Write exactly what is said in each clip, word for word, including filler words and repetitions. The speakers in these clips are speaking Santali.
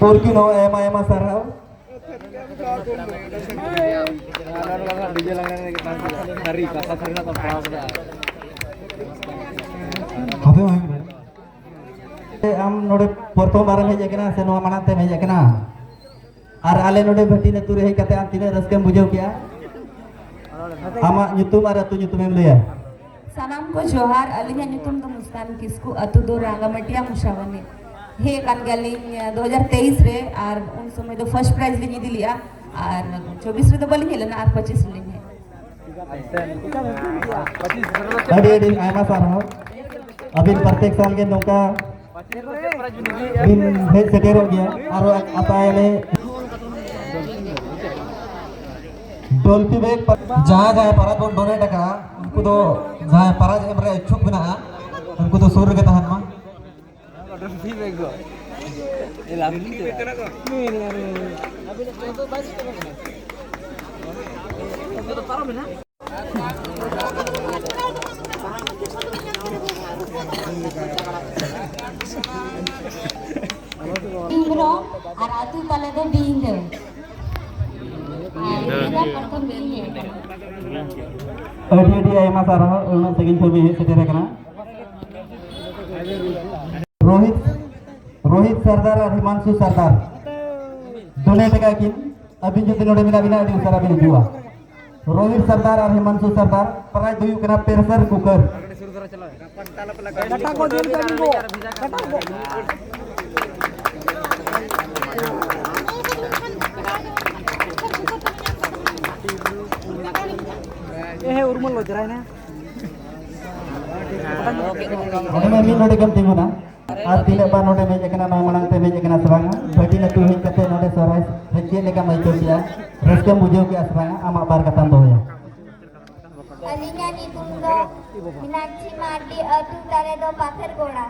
ᱯᱩᱨᱠᱤᱱ ᱦᱚᱸ ᱟᱭᱢᱟ ᱟᱭᱢᱟ ᱥᱟᱨᱦᱟᱣ᱾ ᱟᱢ ᱱᱚᱰᱮ ᱯᱨᱚᱛᱷᱚᱢ ᱵᱟᱨᱮᱢ ᱦᱮᱡ ᱟᱠᱟᱱᱟ ᱥᱮ ᱱᱚᱣᱟ ᱢᱟᱲᱟᱝ ᱛᱮᱢ ᱦᱮᱡ ᱟᱠᱟᱱᱟ? ᱟᱨ ᱟᱞᱮ ᱱᱚᱰᱮ ᱵᱷᱟᱹᱴᱤᱱ ᱟᱹᱛᱩ ᱨᱮ ᱦᱮᱡ ᱠᱟᱛᱮ ᱟᱢ ᱛᱤᱱᱟᱹᱜ ᱨᱟᱹᱥᱠᱟᱹᱢ ᱵᱩᱡᱷᱟᱹᱣ ᱠᱮᱜᱼᱟ? ᱟᱢᱟᱜ ᱧᱩᱛᱩᱢ ᱟᱨ ᱟᱹᱛᱩ ᱧᱩᱛᱩᱢᱮᱢ ᱞᱟᱹᱭᱟ᱾ ᱥᱟᱱᱟᱢ ᱠᱚ ᱡᱚᱦᱟᱨ, ᱟᱹᱞᱤᱧᱟᱜ ᱧᱩᱛᱩᱢ ᱫᱚ ᱢᱩᱥᱠᱟᱱ ᱠᱤᱥᱠᱩ, ᱟᱹᱛᱩ ᱫᱚ ᱨᱟᱸᱜᱟᱢᱟᱹᱴᱤᱭᱟ ᱢᱩᱥᱟᱵᱟᱱᱤ᱾ ᱦᱮᱡ ᱟᱠᱟᱱ ᱜᱮᱭᱟᱞᱤᱧ, ᱮ, ᱫᱩ ᱦᱟᱡᱟᱨ ᱛᱮᱭᱤᱥ ᱨᱮ, ᱟᱨ ᱩᱱ ᱥᱚᱢᱚᱭ ᱫᱚ ᱯᱷᱟᱨᱥᱴ ᱯᱨᱟᱭᱤᱡᱽ ᱞᱤᱧ ᱤᱫᱤ ᱞᱮᱜᱼᱟ, ᱟᱨ ᱪᱚᱵᱵᱤᱥ ᱨᱮᱫᱚ ᱵᱟᱹᱞᱤᱧ ᱦᱮᱡ ᱞᱮᱱᱟ, ᱟᱨ ᱯᱚᱸᱪᱤᱥ ᱨᱮᱞᱤᱧ ᱦᱮᱡ᱾ ᱟᱹᱰᱤ ᱟᱹᱰᱤ ᱟᱭᱢᱟ ᱥᱟᱨᱦᱟᱣ᱾ ᱟᱹᱵᱤᱱ ᱯᱨᱚᱛᱮᱠ ᱥᱟᱞ ᱜᱮ ᱱᱚᱝᱠᱟ ᱵᱤᱱ ᱦᱮᱡ ᱥᱮᱴᱮᱨᱚᱜ ᱜᱮᱭᱟ᱾ ᱟᱨᱚ ᱟᱯᱟᱭᱟᱞᱮ ᱰᱚᱞᱯᱷᱤ ᱵᱮᱜᱽ ᱯᱟ-, ᱡᱟᱦᱟᱸ ᱡᱟᱦᱟᱸᱭ ᱯᱟᱨᱟᱡᱽ ᱵᱚᱱ ᱰᱚᱱᱮᱴ ᱟᱠᱟᱫᱼᱟ, ᱩᱱᱠᱩ ᱫᱚ ᱡᱟᱦᱟᱸᱭ ᱯᱟᱨᱟᱡᱽ ᱮᱢ ᱨᱮ ᱤᱪᱪᱷᱩᱠ ᱢᱮᱱᱟᱜᱼᱟ, ᱩᱱᱠᱩ ᱫᱚ ᱥᱩᱨ ᱨᱮᱜᱮ ᱛᱟᱦᱮᱱ ᱢᱟ᱾ ᱦᱮᱢᱵᱨᱚᱢ ᱟᱨ ᱟᱹᱛᱩ ᱛᱟᱞᱮ ᱫᱚ ᱵᱤᱧᱫᱟᱹ᱾ ᱟᱨ ᱤᱧ ᱫᱚ ᱯᱨᱚᱛᱷᱚᱢ ᱵᱤᱧ ᱦᱮᱡ ᱟᱠᱟᱱᱟ᱾ ᱟᱹᱰᱤ ᱟᱹᱰᱤ ᱟᱭᱢᱟ ᱥᱟᱨᱦᱟᱣ, ᱩᱱᱟᱹᱜ ᱥᱟᱺᱜᱤᱧ ᱠᱷᱚᱱ ᱵᱤᱱ ᱦᱮᱡ ᱥᱮᱴᱮᱨ ᱟᱠᱟᱱᱟ᱾ ᱨᱳᱦᱤᱛ, ᱨᱳᱦᱤᱛ ᱥᱟᱨᱫᱟᱨ ᱟᱨ ᱦᱤᱢᱟᱝᱥᱩ ᱥᱟᱨᱫᱟᱨ ᱰᱚᱱᱮᱴ ᱟᱠᱟᱫ ᱠᱤᱱ᱾ ᱟᱹᱵᱤᱱ ᱡᱩᱫᱤ ᱱᱚᱰᱮ ᱢᱮᱱᱟᱜ ᱵᱤᱱᱟ, ᱟᱹᱰᱤ ᱩᱥᱟᱹᱨᱟ ᱵᱤᱱ ᱦᱤᱡᱩᱜᱼᱟ᱾ ᱨᱳᱦᱤᱛ ᱥᱟᱨᱫᱟᱨ ᱟᱨ ᱦᱤᱢᱟᱝᱥᱩ ᱥᱟᱨᱫᱟᱨ, ᱯᱨᱟᱭᱤᱡᱽ ᱫᱚ ᱦᱩᱭᱩᱜ ᱠᱟᱱᱟ ᱯᱨᱮᱥᱟᱨ ᱠᱩᱠᱟᱨ᱾ ᱰᱟᱴᱟ ᱠᱚ ᱡᱮᱞ ᱠᱟᱹᱢᱤ ᱠᱚ, ᱰᱟᱴᱟ ᱠᱚ᱾ ᱮ ᱦᱮ, ᱩᱨᱢᱟᱹᱞ ᱞᱚᱡᱽᱨᱟᱭ ᱱᱟ᱾ ᱚᱸᱰᱮ ᱢᱟ ᱢᱤᱫ ᱱᱚᱰᱮ ᱜᱮᱢ ᱛᱤᱸᱜᱩᱱᱟ᱾ ᱟᱨ ᱛᱤᱱᱟᱹᱜ ᱵᱟᱨ ᱱᱚᱰᱮᱢ ᱦᱮᱡ ᱟᱠᱟᱱᱟ, ᱱᱚᱣᱟ ᱢᱟᱲᱟᱝ ᱛᱮᱢ ᱦᱮᱡ ᱟᱠᱟᱱᱟ ᱥᱮ ᱵᱟᱝᱟ? ᱵᱷᱟᱹᱴᱤᱱ ᱟᱹᱛᱩ ᱦᱮᱡ ᱠᱟᱛᱮ ᱱᱚᱰᱮ ᱥᱚᱨᱦᱟᱭ ᱦᱮᱡ ᱪᱮᱫ ᱞᱮᱠᱟᱢ ᱟᱹᱭᱠᱟᱹᱣ ᱠᱮᱜᱼᱟ? ᱨᱟᱹᱥᱠᱟᱹᱢ ᱵᱩᱡᱷᱟᱹᱣ ᱠᱮᱜᱼᱟ ᱥᱮ ᱵᱟᱝᱟ? ᱟᱢᱟᱜ ᱵᱟᱨ ᱠᱟᱛᱷᱟᱢ ᱫᱚᱦᱚᱭᱟ᱾ ᱟᱹᱞᱤᱧᱟᱜ ᱧᱩᱛᱩᱢ ᱫᱚ ᱢᱤᱱᱟᱠᱥᱤ ᱢᱟᱨᱰᱤ, ᱟᱹᱛᱩ ᱛᱟᱞᱮ ᱫᱚ ᱯᱟᱛᱷᱟᱨ ᱜᱚᱲᱟ᱾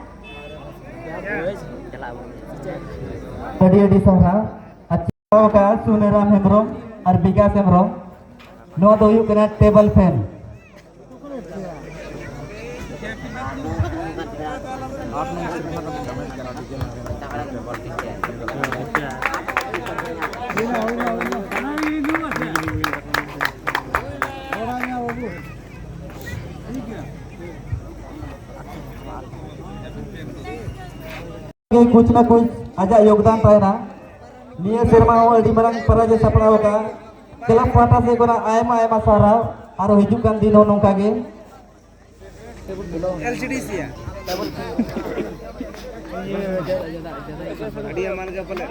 ᱟᱹᱰᱤ ᱟᱹᱰᱤ ᱥᱟᱨᱦᱟᱣ᱾ ᱟᱨ ᱪᱮᱫ ᱠᱟ ᱥᱩᱱᱟᱹᱨᱟᱢ ᱦᱮᱢᱵᱨᱚᱢ ᱟᱨ ᱵᱤᱠᱟᱥ ᱦᱮᱢᱵᱨᱚᱢ, ᱱᱚᱣᱟ ᱫᱚ ᱦᱩᱭᱩᱜ ᱠᱟᱱᱟ ᱴᱮᱵᱚᱞ ᱯᱷᱮᱱ᱾ ᱟᱴ ᱱᱚᱢᱵᱚᱨ ᱥᱤᱨᱯᱷᱟᱹ ᱫᱚ ᱢᱮᱱᱟᱜ ᱠᱟᱱᱟ, ᱰᱤᱡᱮ ᱢᱮᱱᱟᱜ ᱠᱟᱱᱟ᱾ ᱠᱩᱪ ᱱᱟ ᱠᱩᱪ ᱟᱡᱟᱜ ᱭᱳᱜᱽᱫᱟᱱ ᱛᱟᱦᱮᱱᱟ᱾ ᱱᱤᱭᱟᱹ ᱥᱮᱨᱢᱟ ᱦᱚᱸ ᱟᱹᱰᱤ ᱢᱟᱨᱟᱝ ᱯᱟᱨᱟᱡᱽ ᱮ ᱥᱟᱯᱲᱟᱣ ᱟᱠᱟᱫᱼᱟ᱾ ᱠᱞᱟᱵᱽ ᱯᱟᱦᱴᱟ ᱥᱮᱫ ᱠᱷᱚᱱᱟᱜ ᱟᱭᱢᱟ ᱟᱭᱢᱟ ᱥᱟᱨᱦᱟᱣ᱾ ᱟᱨᱚ ᱦᱤᱡᱩᱜ ᱠᱟᱱ ᱫᱤᱱ ᱦᱚᱸ ᱱᱚᱝᱠᱟ ᱜᱮ᱾ ᱮᱞ ᱥᱤ ᱰᱤ ᱥᱤ ᱭᱟ᱾ ᱟᱹᱰᱤ ᱮᱢᱟᱱ ᱜᱮ ᱯᱟᱞᱮ᱾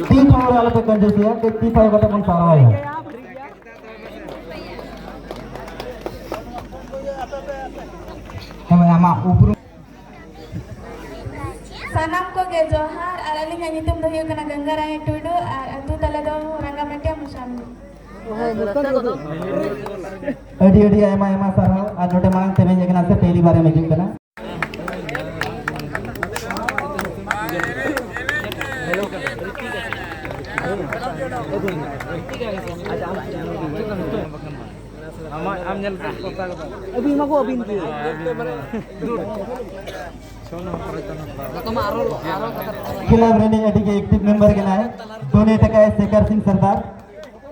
ᱛᱤ ᱛᱷᱟᱭᱚ ᱨᱮ ᱟᱞᱚᱯᱮ ᱠᱚᱧᱡᱩᱥᱤᱭᱟ, ᱠᱟᱹᱡ ᱛᱤ ᱛᱷᱟᱭᱚ ᱠᱟᱛᱮ ᱵᱚᱱ ᱥᱟᱨᱦᱟᱣᱮᱭᱟ᱾ ᱦᱮᱸ, ᱟᱢᱟᱜ ᱩᱯᱨᱩᱢ᱾ ᱥᱟᱱᱟᱢ ᱠᱚᱜᱮ ᱡᱚᱦᱟᱨ, ᱟᱨ ᱟᱹᱞᱤᱧᱟᱜ ᱧᱩᱛᱩᱢ ᱫᱚ ᱦᱩᱭᱩᱜ ᱠᱟᱱᱟ ᱜᱚᱝᱜᱟᱨᱟᱱᱤ ᱴᱩᱰᱩ, ᱟᱨ ᱟᱹᱛᱩ ᱛᱟᱞᱮ ᱫᱚ ᱨᱟᱸᱜᱟᱢᱟᱹᱴᱤᱭᱟ ᱢᱩᱥᱟᱢᱵᱤ᱾ ᱟᱹᱰᱤ ᱟᱹᱰᱤ ᱟᱭᱢᱟ ᱟᱭᱢᱟ ᱥᱟᱨᱦᱟᱣ᱾ ᱟᱨ ᱱᱚᱰᱮ ᱢᱟᱲᱟᱝ ᱛᱮᱢ ᱦᱮᱡ ᱟᱠᱟᱱᱟ ᱥᱮ ᱯᱮᱦᱞᱤ ᱵᱟᱨᱮᱢ ᱦᱤᱡᱩᱜ ᱠᱟᱱᱟ? ᱟᱢᱟᱜ, ᱟᱢ ᱧᱮᱞ ᱛᱮ ᱯᱚᱛᱟ ᱠᱟᱫᱟ᱾ ᱟᱹᱵᱤᱱ ᱢᱟ ᱠᱚ ᱟᱹᱵᱤᱱ ᱜᱮ᱾ ᱠᱞᱟᱵᱽ ᱨᱤᱱᱤᱡ ᱟᱹᱰᱤ ᱜᱮ ᱮᱠᱴᱤᱵᱷ ᱢᱮᱢᱵᱟᱨ ᱠᱟᱱᱟᱭ, ᱰᱳᱱᱮᱴ ᱟᱠᱟᱫᱟᱭ ᱥᱮᱠᱟᱨ ᱥᱤᱝ ᱥᱚᱨᱫᱟᱨ᱾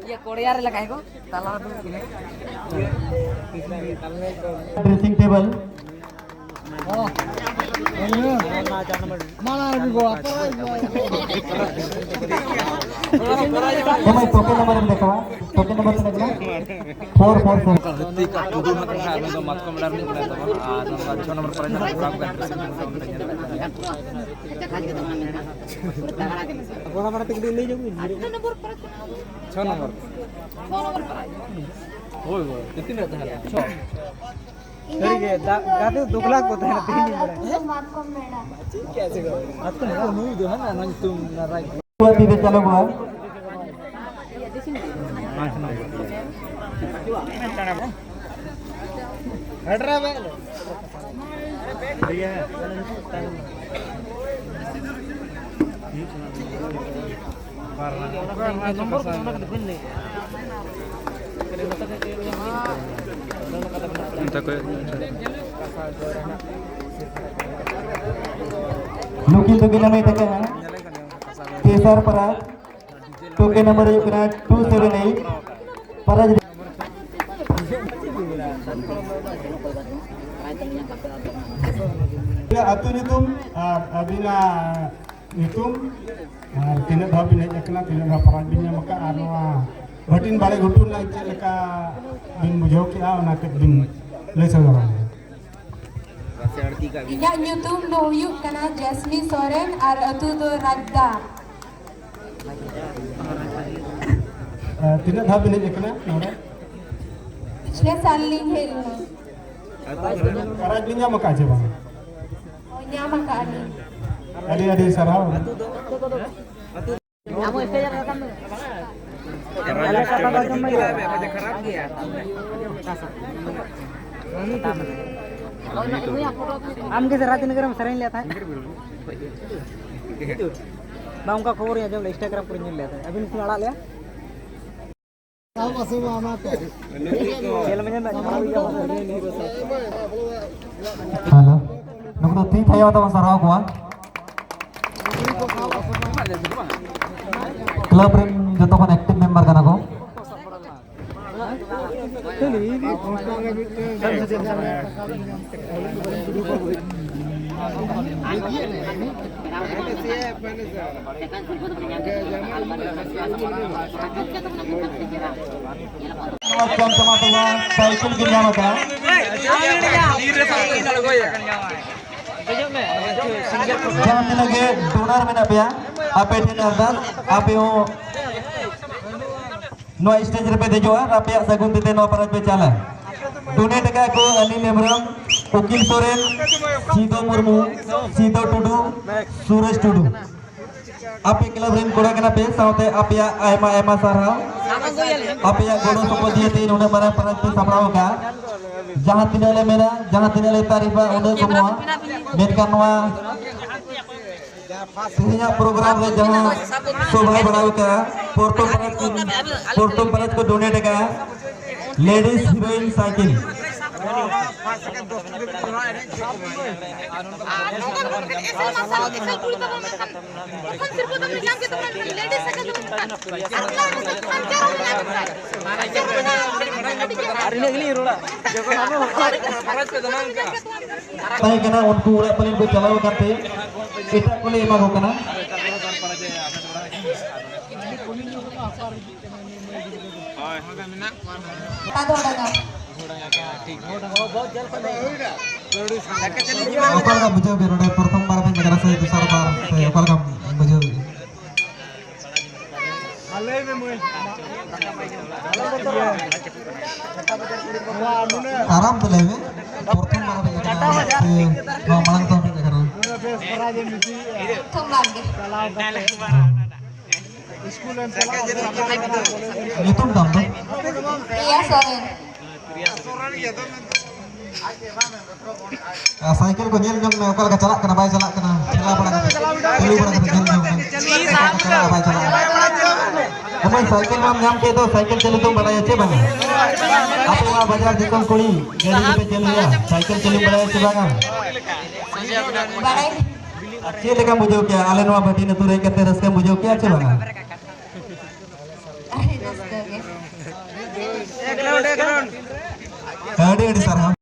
ᱤᱭᱟᱹ ᱠᱚᱲᱤᱭᱟ ᱨᱮ ᱞᱮᱠᱟ ᱦᱮᱸ ᱠᱚ ᱛᱟᱞᱟ ᱨᱮ ᱫᱩᱲᱩᱵ ᱠᱤᱱᱟᱹ᱾ Dressing table. ᱢᱟᱲᱟᱝ ᱨᱮ ᱜᱚᱲᱟ᱾ ᱛᱚᱵᱮ ᱴᱳᱠᱮᱱ ᱱᱟᱢᱵᱟᱨ ᱮᱢ ᱫᱮᱠᱷᱟᱣᱟ, ᱴᱳᱠᱮᱱ ᱱᱟᱢᱵᱟᱨ ᱛᱤᱱᱟᱹᱜ ᱠᱟᱱᱟ? Four four seven. ᱦᱟᱹᱛᱤ ᱠᱟ ᱴᱩᱰᱩ ᱱᱟᱜ ᱠᱟᱱᱟ, ᱟᱵᱮᱱ ᱫᱚ ᱢᱟᱛᱠᱚᱢ ᱰᱟᱦᱟᱨ ᱨᱤᱱᱤᱡ ᱠᱟᱱᱟᱭ ᱛᱟᱵᱚᱱ, ᱟᱨ ᱱᱚᱝᱠᱟ ᱪᱷᱚ ᱱᱚᱢᱵᱚᱨ ᱯᱟᱨᱟ ᱧᱟᱢ ᱠᱟᱜ ᱵᱮᱱ, ᱰᱨᱮᱥᱤᱝ ᱴᱮᱵᱚᱞ ᱠᱚ ᱚᱸᱰᱮ ᱧᱮᱞ ᱵᱮᱱ᱾ ᱜᱚᱲᱟ ᱵᱟᱲᱟ ᱛᱮ ᱠᱟᱹᱴᱤᱡ ᱞᱟᱹᱭ ᱧᱚᱜ ᱵᱤᱱ᱾ ᱪᱷᱚ ᱱᱚᱢᱵᱚᱨ᱾ ᱦᱳᱭ, ᱦᱳᱭ, ᱛᱤᱱᱟᱹᱜ ᱛᱟᱦᱮᱸ ᱞᱮᱱᱟ? ᱪᱷᱚ᱾ ᱥᱟᱹᱨᱤ ᱜᱮ, ᱫᱟᱜ ᱜᱟᱛᱮ ᱫᱩᱠᱞᱟ ᱠᱚ ᱛᱟᱦᱮᱱᱟ ᱛᱮᱦᱮᱧ ᱤᱧ ᱵᱟᱲᱟᱭ᱾ ᱢᱟᱛᱠᱚᱢ ᱢᱮᱲᱟ᱾ ᱢᱟᱛᱠᱚᱢ ᱢᱮᱲᱟ ᱱᱩᱭ ᱫᱚ ᱦᱟᱸᱜ ᱱᱚᱣᱟ ᱧᱩᱛᱩᱢ ᱨᱟᱡᱽ᱾ ᱛᱤᱨᱮ ᱪᱟᱞᱩᱜᱼᱟ? ᱱᱩᱠᱤᱱ ᱫᱚᱠᱤᱱ ᱦᱟᱢᱮᱴ ᱟᱠᱟᱫᱼᱟ ᱛᱮᱥᱟᱨ ᱯᱟᱨᱟ᱾ ᱴᱳᱠᱮᱱ ᱱᱟᱢᱵᱟᱨ ᱦᱩᱭᱩᱜ ᱠᱟᱱᱟ ᱴᱩ ᱥᱮᱵᱷᱮᱱ ᱮᱭᱤᱴ᱾ ᱯᱟᱨᱟ ᱡᱩᱫᱤ ᱟᱹᱛᱩ ᱧᱩᱛᱩᱢ ᱟᱨ ᱟᱹᱵᱤᱱᱟᱜ ᱧᱩᱛᱩᱢ ᱟᱨ ᱛᱤᱱᱟᱹᱜ ᱫᱷᱟᱣ ᱵᱤᱱ ᱦᱮᱡ ᱟᱠᱟᱱᱟ, ᱛᱤᱱᱟᱹᱜ ᱫᱷᱟᱣ ᱯᱨᱟᱭᱤᱡᱽ ᱵᱤᱱ ᱧᱟᱢ ᱟᱠᱟᱫᱼᱟ ᱟᱨ ᱱᱚᱣᱟ ᱦᱟᱹᱴᱤᱧ ᱵᱟᱲᱮ ᱜᱷᱩᱴᱩ ᱨᱮᱱᱟᱜ ᱪᱮᱫ ᱞᱮᱠᱟ ᱵᱤᱱ ᱵᱩᱡᱷᱟᱹᱣ ᱠᱮᱫᱼᱟ, ᱚᱱᱟ ᱠᱟᱹᱡ ᱵᱤᱱ ᱞᱟᱹᱭ ᱥᱚᱫᱚᱨᱟ᱾ ᱤᱧᱟᱹᱜ ᱧᱩᱛᱩᱢ ᱫᱚ ᱦᱩᱭᱩᱜ ᱠᱟᱱᱟ ᱡᱟᱥᱢᱤ ᱥᱚᱨᱮᱱ ᱟᱨ ᱟᱹᱛᱩ ᱫᱚ ᱨᱟᱡᱽᱫᱟ᱾ ᱛᱤᱱᱟᱹᱜ ᱫᱷᱟᱣ ᱵᱤᱱ ᱦᱮᱡ ᱟᱠᱟᱱᱟ ᱱᱚᱰᱮ? ᱯᱤᱪᱷᱞᱮ ᱥᱟᱞ ᱞᱤᱧ ᱦᱮᱡ ᱞᱮᱱᱟ᱾ ᱯᱨᱟᱭᱤᱡᱽ ᱵᱤᱱ ᱧᱟᱢ ᱟᱠᱟᱫᱼᱟ ᱪᱮ ᱵᱟᱝ? ᱦᱳᱭ, ᱧᱟᱢ ᱟᱠᱟᱫᱼᱟ ᱞᱤᱧ᱾ ᱟᱹᱰᱤ ᱟᱹᱰᱤ ᱥᱟᱨᱦᱟᱣ᱾ ᱟᱢ ᱜᱮ ᱥᱮ ᱨᱟᱡᱽᱱᱚᱜᱚᱨ ᱨᱮᱢ ᱥᱮᱨᱮᱧ ᱞᱮᱫ ᱛᱟᱦᱮᱸᱫ? ᱵᱟᱝ, ᱚᱱᱠᱟ ᱠᱷᱚᱵᱚᱨᱤᱧ ᱟᱸᱡᱚᱢ ᱞᱮᱫᱟ, Instagram ᱠᱚᱨᱮᱧ ᱧᱮᱞ ᱞᱮᱫ ᱛᱟᱦᱮᱸᱫ᱾ ᱟᱹᱵᱤᱱ ᱵᱤᱱ ᱟᱲᱟᱜ ᱞᱮᱫᱼᱟ? ᱧᱮᱞ ᱢᱮ, ᱧᱮᱞ ᱢᱮ, ᱧᱮᱞ ᱢᱮ᱾ ᱦᱮᱞᱳ, ᱱᱩᱠᱩ ᱫᱚ ᱛᱤ ᱛᱷᱟᱭᱚ ᱛᱟᱵᱚᱱ ᱥᱟᱨᱦᱟᱣ ᱠᱚᱣᱟ᱾ ᱠᱞᱟᱵᱽ ᱨᱮᱱ ᱡᱚᱛᱚ ᱠᱷᱚᱱ active member ᱠᱟᱱᱟ ᱠᱚ᱾ ᱱᱚᱣᱟ ᱪᱚᱢᱪᱚᱢᱟ ᱛᱮᱜᱮ ᱥᱟᱭᱠᱮᱞ ᱠᱤᱱ ᱧᱟᱢ ᱟᱠᱟᱫᱼᱟ᱾ ᱡᱟᱦᱟᱸ ᱛᱤᱱᱟᱹᱜ ᱜᱮ donor ᱢᱮᱱᱟᱜ ᱯᱮᱭᱟ, ᱟᱯᱮ ᱴᱷᱮᱱ ᱟᱨᱫᱟᱥ, ᱟᱯᱮ ᱦᱚᱸ ᱱᱚᱣᱟ stage ᱨᱮᱯᱮ ᱫᱮᱡᱚᱜᱼᱟ, ᱟᱯᱮᱭᱟᱜ ᱥᱟᱹᱜᱩᱱ ᱛᱤᱛᱮ ᱱᱚᱣᱟ ᱯᱟᱨᱟᱡᱽ ᱯᱮ ᱪᱟᱞᱟ᱾ Donate ᱟᱠᱟᱫ ᱠᱚ ᱚᱱᱤᱞ ᱦᱮᱢᱵᱨᱚᱢ, ᱩᱠᱤᱞ ᱥᱚᱨᱮᱱ, ᱥᱤᱫᱚ ᱢᱩᱨᱢᱩ, ᱥᱤᱫᱚ ᱴᱩᱰᱩ, ᱥᱩᱨᱮᱥ ᱴᱩᱰᱩ᱾ ᱟᱯᱮ ᱠᱞᱟᱵᱽ ᱨᱮᱱ ᱠᱚᱲᱟ ᱠᱟᱱᱟ ᱯᱮ, ᱥᱟᱶᱛᱮ ᱟᱯᱮᱭᱟᱜ ᱟᱭᱢᱟ ᱟᱭᱢᱟ ᱥᱟᱨᱦᱟᱣ᱾ ᱟᱯᱮᱭᱟᱜ ᱜᱚᱲᱚ ᱥᱚᱯᱚᱦᱚᱫ ᱤᱭᱟᱹᱛᱮ ᱱᱩᱱᱟᱹᱜ ᱢᱟᱨᱟᱝ ᱯᱟᱨᱟᱡᱽ ᱯᱮ ᱥᱟᱯᱲᱟᱣ ᱟᱠᱟᱫᱼᱟ᱾ ᱡᱟᱦᱟᱸ ᱛᱤᱱᱟᱹᱜ ᱞᱮ ᱢᱮᱱᱟ, ᱡᱟᱦᱟᱸ ᱛᱤᱱᱟᱹᱜ ᱞᱮ ᱛᱟᱹᱨᱤᱯᱷᱟ, ᱩᱱᱟᱹᱜ ᱠᱚᱢᱚᱜᱼᱟ᱾ ᱢᱮᱱᱠᱷᱟᱱ ᱱᱚᱣᱟ ᱛᱮᱦᱮᱧᱟᱜ program ᱨᱮ ᱡᱟᱦᱟᱸ ᱥᱚᱵᱷᱟ ᱵᱟᱲᱟᱣ ᱟᱠᱟᱫᱼᱟ, ᱯᱨᱚᱛᱷᱚᱢ prize ᱠᱚ, ᱯᱨᱚᱛᱷᱚᱢ prize ᱠᱚ donate ᱟᱠᱟᱫᱼᱟ, ladies heroine cycle᱾ ᱱᱚᱝᱠᱟ ᱱᱚᱝᱠᱟ ᱮᱥᱮᱞ ᱢᱟᱨᱥᱟᱞ, ᱮᱥᱮᱞ ᱠᱩᱲᱤ ᱛᱟᱵᱚᱱ ᱢᱮᱱᱠᱷᱟᱱ ᱯᱨᱚᱛᱷᱚᱢ ᱥᱤᱨᱯᱟᱹ ᱫᱚ ᱧᱟᱢ ᱠᱮᱫ ᱛᱟᱵᱚᱱᱟ, ᱢᱮᱱᱠᱷᱟᱱ ᱞᱮᱰᱤᱡ ᱥᱟᱭᱠᱮᱞ ᱫᱚ ᱢᱮᱱᱠᱷᱟᱱ ᱟᱨ ᱤᱱᱟᱹ ᱜᱮᱞᱤᱧ ᱨᱚᱲᱟ᱾ ᱛᱟᱦᱮᱸ ᱠᱟᱱᱟ, ᱩᱱᱠᱩ ᱚᱲᱟᱜ ᱯᱟᱞᱮᱱ ᱠᱚ ᱪᱟᱞᱟᱣ ᱟᱠᱟᱱ ᱛᱮ ᱮᱴᱟᱜ ᱠᱚᱞᱮ ᱮᱢᱟ ᱠᱚ ᱠᱟᱱᱟ᱾ ᱦᱳᱭ᱾ ᱚᱠᱟ ᱫᱚ ᱚᱰᱚᱠᱟ? ᱚᱠᱟ ᱞᱮᱠᱟ ᱵᱩᱡᱷᱟᱹᱣ ᱠᱮᱫ ᱱᱚᱰᱮ ᱯᱨᱚᱛᱷᱚᱢ ᱵᱟᱨ ᱵᱮᱱ ᱦᱮᱡ ᱠᱟᱱᱟ ᱥᱮ ᱫᱚᱥᱟᱨ ᱵᱟᱨ ᱥᱮ ᱚᱠᱟ ᱞᱮᱠᱟ ᱵᱩᱡᱷᱟᱹᱣ ᱠᱮᱫ? ᱟᱨᱟᱢ ᱛᱮ ᱞᱟᱹᱭ ᱢᱮ, ᱯᱨᱚᱛᱷᱚᱢ ᱵᱟᱨ ᱵᱮᱱ ᱦᱮᱡ ᱠᱟᱱᱟ ᱥᱮ ᱱᱚᱣᱟ ᱢᱟᱲᱟᱝ ᱛᱮᱦᱚᱸ ᱵᱮᱱ ᱦᱮᱡ ᱠᱟᱱᱟ? ᱯᱨᱚᱛᱷᱚᱢ ᱵᱟᱨ ᱜᱮ᱾ ᱦᱮᱸ᱾ ᱧᱩᱛᱩᱢ ᱛᱟᱢ ᱫᱚ? ᱯᱨᱤᱭᱟ ᱥᱚᱨᱮᱱ᱾ ᱟᱨ ᱥᱟᱭᱠᱮᱞ ᱠᱚ ᱧᱮᱞ ᱧᱚᱜ ᱢᱮ, ᱚᱠᱟ ᱞᱮᱠᱟ ᱪᱟᱞᱟᱜ ᱠᱟᱱᱟ, ᱵᱟᱭ ᱪᱟᱞᱟᱜ ᱠᱟᱱᱟ, ᱪᱟᱞᱟᱣ ᱵᱟᱲᱟ ᱠᱟᱛᱮ, ᱪᱟᱹᱞᱩ ᱵᱟᱲᱟ ᱠᱟᱛᱮ ᱧᱮᱞ ᱧᱚᱜ ᱢᱮ, ᱚᱠᱟ ᱞᱮᱠᱟ ᱪᱟᱞᱟᱜᱼᱟ, ᱵᱟᱭ ᱪᱟᱞᱟᱜᱼᱟ᱾ ᱚᱠᱚᱭ ᱥᱟᱭᱠᱮᱞ ᱵᱟᱢ ᱧᱟᱢ ᱠᱮᱫ ᱫᱚ, ᱥᱟᱭᱠᱮᱞ ᱪᱟᱹᱞᱩ ᱫᱚᱢ ᱵᱟᱲᱟᱭᱟ ᱪᱮ ᱵᱟᱝᱟ? ᱟᱯᱮ ᱢᱟ ᱵᱟᱡᱟᱨ ᱫᱤᱥᱚᱢ ᱠᱩᱲᱤ, ᱜᱟᱹᱰᱤ ᱜᱮᱯᱮ ᱪᱟᱹᱞᱩᱭᱟ, ᱥᱟᱭᱠᱮᱞ ᱪᱟᱹᱞᱩ ᱵᱟᱲᱟᱭᱟ ᱪᱮ ᱵᱟᱝᱟ? ᱵᱟᱲᱟᱭ᱾ ᱪᱮᱫ ᱞᱮᱠᱟᱢ ᱵᱩᱡᱷᱟᱹᱣ ᱠᱮᱜᱼᱟ? ᱟᱞᱮ ᱱᱚᱣᱟ ᱵᱷᱟᱹᱴᱤᱱ ᱟᱹᱛᱩ ᱨᱮ ᱦᱮᱡ ᱠᱟᱛᱮ ᱨᱟᱹᱥᱠᱟᱹᱢ ᱵᱩᱡᱷᱟᱹᱣ ᱠᱮᱜᱼᱟ ᱪᱮ ᱵᱟᱝᱟ? ᱟᱹᱰᱤ ᱨᱟᱹᱥᱠᱟᱹ ᱜᱮ᱾ ᱟᱹᱰᱤ ᱟᱹᱰᱤ ᱥᱟᱨᱦᱟᱣ᱾